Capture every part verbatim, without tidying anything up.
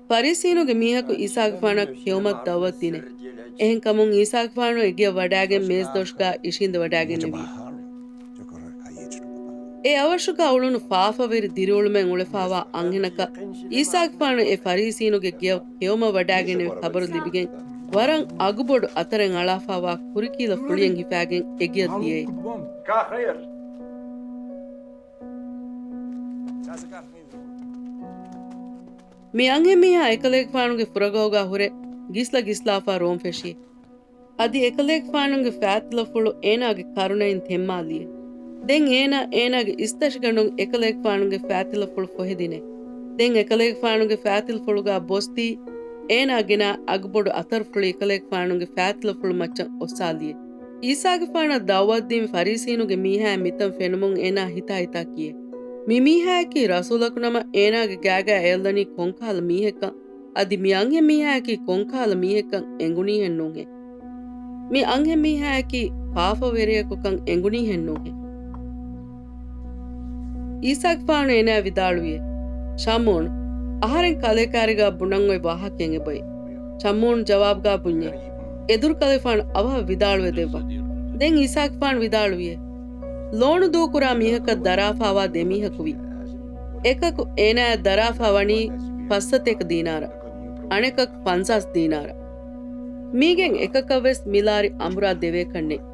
ފަރީސީނުގެ މީހަކު ޢީސާގެފާނަށް ކެއުމަށް ދަޢުވަތު ދިނޭ. އެހެންކަމުން ޢީސާގެފާނު އެގެޔަށް ވަޑާގެން މޭޒުދޮށުގާ އިށީނދެވަޑާގެންނެވި. އެ އަވަށުގާ އުޅުނު ފާފަވެރި ދިރިއުޅުމެއް އުޅެފާވާ އަންހެނަކަށް ޢީސާގެފާނު އެ ފަރީސީނުގެ ގެޔަށް ކެއުމަށް ވަޑާގެންނެވި ޚަބަރު ލިބިގެން ވަރަށް އަގުބޮޑު އަތަރެއް އަޅާފާވާ ކުރިކީލަ ފުޅިއެއް ހިފާގެން އެގެޔަށް ދިޔައޭ. މި އަންހެންމީހާ އެކަލޭގެފާނުގެ ފުރަގަހުގާ ހުރެ ގިސްލަ ގިސްލާފާ ރޯން ފެށި. އަދި އެކަލޭގެފާނުގެ ފާތިލަފުޅު އޭނާގެ ކަރުނައިން ތެންމާލިއެ. ދެން އޭނާ އޭނާގެ އިސްތަށިގަނޑުން އެކަލޭގެފާނުގެ ފާތިލަފުޅު ފޮހެދިނެ. ދެން އެކަލޭގެފާނުގެ ފާތިލަފުޅުގާ ބޮސްދީ، އޭނާ ގެނާ އަގުބޮޑު އަތަރުފުޅި އެކަލޭގެފާނުގެ ފާތިލަފުޅު މައްޗަށް އޮއްސާލިއެ. ޢީސާގެފާނަށް ދަޢުވަތުދިން ފަރީސީނުގެ މީހާ މިތަން ފެނުމުން އޭނާ ހިތާ ހިތާ ކިޔޭ. މި މީހާއަކީ ރަސޫލަކު ނަމަ އޭނާގެ ގާގާ އެއަށްލަނީ ކޮންކަހަލަ މީހެއްކަން، އަދި މި އަންހެން މީހާއަކީ ކޮންކަހަލަ މީހެއްކަން އެނގުނީހެއްނޫންހޭ. މި އަންހެން މީހާއަކީ ފާފަވެރިޔަކުކަން އެނގުނީހެއްނޫންހޭ. ޢީސާގެފާނު އޭނާ ވިދާޅުވިއޭ، ޝަމޫން، އަހަރެން ކަލޭ ކާރިގާ ބުނަން އޮތް ވާހަކައެއް އެބައޮތް. ޝަމޫން ޖަވާބުގާ ބުންޏޭ. އެދުރުކަލޭފާނު އަވަހަށް ވިދާޅުވެ ދެއްވާ. ދެން ޢީސާގެފާނު ވިދާޅުވިއޭ، ލޯނު ދޫކުރާ މީހަކަށް ދަރާފާވާ ދެ މީހަކު ވި. އެކަކު އޭނާއަށް ދަރާފާ ވަނީ ފައްސަތޭކަ ދީނާރަށް، އަނެކަކު ފަންސާސް ދީނާރަށް. މީގެން އެކަކަށްވެސް މި ލާރި އަނބުރާ ދެވޭކަށްނެތް.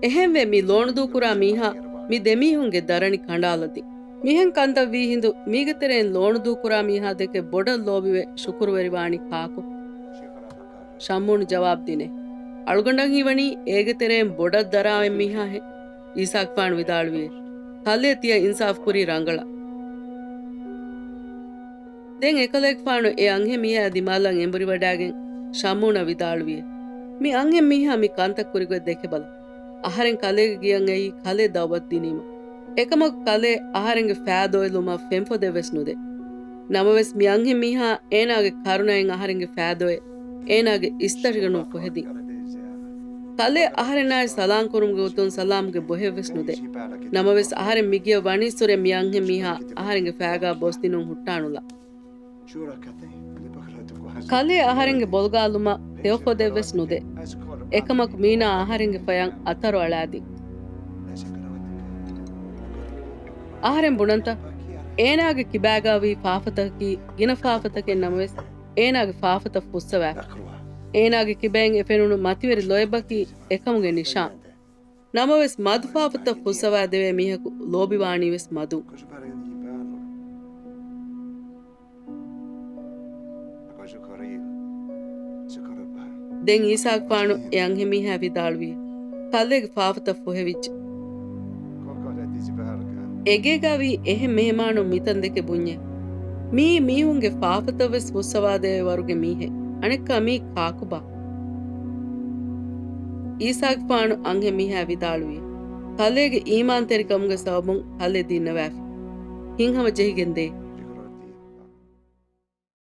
އެހެންވެ، މި ލޯނުދޫކުރާ މީހާ މި ދެމީހުންގެ ދަރަނި ކަނޑާލަދިން. މިހެން ކަންތައް ވީހިނދު، މީގެ ތެރެއިން ލޯނުދޫކުރާ މީހާދެކެ ބޮޑަށް ލޯބިވެ ޝުކުރުވެރިވާނީ ކާކު؟ ޝަމޫނު ޖަވާބު ދިނޭ، އަޅުގަނޑަށް ހީވަނީ އޭގެ ތެރެއިން ބޮޑަށް ދަރާ އޮތް މީހާހެން. ޢީސާގެފާނު ވިދާޅުވިއޭ، ކަލޭ ތިޔަ އިންސާފުކުރީ ރަނގަޅަށް. ދެން އެކަލޭގެފާނު އެ އަންހެން މީހާ ދިމާލަށް އެނބުރިވަޑާގެން ޝަމޫނަށް ވިދާޅުވިއޭ، މި އަންހެން މީހާ މި ކަންތައް ކުރިގޮތް ދެކެބަލަ. އަހަރެން ކަލޭގެ ގެޔަށް އައީ ކަލޭ ދަޢުވަތު ދިނީމަ. އެކަމަކު ކަލޭ އަހަރެންގެ ފާދޯއެއް ލުމަށް ފެންފޮދެއްވެސް ނުދޭ. ނަމަވެސް މި އަންހެން މީހާ އޭނާގެ ކަރުނައިން އަހަރެންގެ ފާދޯއެއް އޭނާގެ އިސްތަށިގަނޑުން ފޮހެދިން. ކަލޭ އަހަރެންނާއި ސަލާން ކުރުމުގެ ގޮތުން ސަލާމްގެ ބޮހެއްވެސް ނުދޭ. ނަމަވެސް އަހަރެން މިގެޔަށް ވަނީއްސުރެ މި އަންހެން މީހާ އަހަރެންގެ ފާގާ ބޮސްދިނުން ހުއްޓާނުލާ. ކަލޭ އަހަރެންގެ ބޮލުގާލުމަށް ތެޔޮފޮދެއްވެސް ނުދޭ. އެކަމަކު މީނާ އަހަރެންގެ ފަޔަށް އަތަރު އަޅާދިން. އަހަރެން ބުނަންތަ؟ އޭނާގެ ކިބާގާވީ ފާފަތަކަކީ ގިނަ ފާފަތަކެއް ނަމަވެސް، އޭނާގެ ފާފަތައް ފުއްސަވާފަ. އޭނާގެ ކިބައިން އެފެނުނު މަތިވެރި ލޯތްބަކީ އެކަމުގެ ނިޝާން. ނަމަވެސް، މަދު ފާފަތައް ފުއްސަވާދެވޭ މީހަކު ލޯބިވާނީވެސް މަދު. ދެން ޢީސާގެފާނު އެ އަންހެންމީހާ ވިދާޅުވި، ކަލޭގެ ފާފަތައް ފޮހެވިއްޖެ. އޭގެގާވީ އެހެން މެހެމާނުން މިތަން ދެކެ ބުންޏޭ، މިއީ މީހުންގެ ފާފަތައްވެސް ފުއްސަވާދެވޭ ވަރުގެ މީހެއް. އަނެއްކާ މީ ކާކުބާ؟ ޢީސާގެފާނު އަންހެންމީހާ ވިދާޅުވި، ކަލޭގެ އީމާންތެރިކަމުގެ ސަބަބުން ކަލޭ ދިންނަވާފި. ހިތްހަމަޖެހިގެން ދޭ.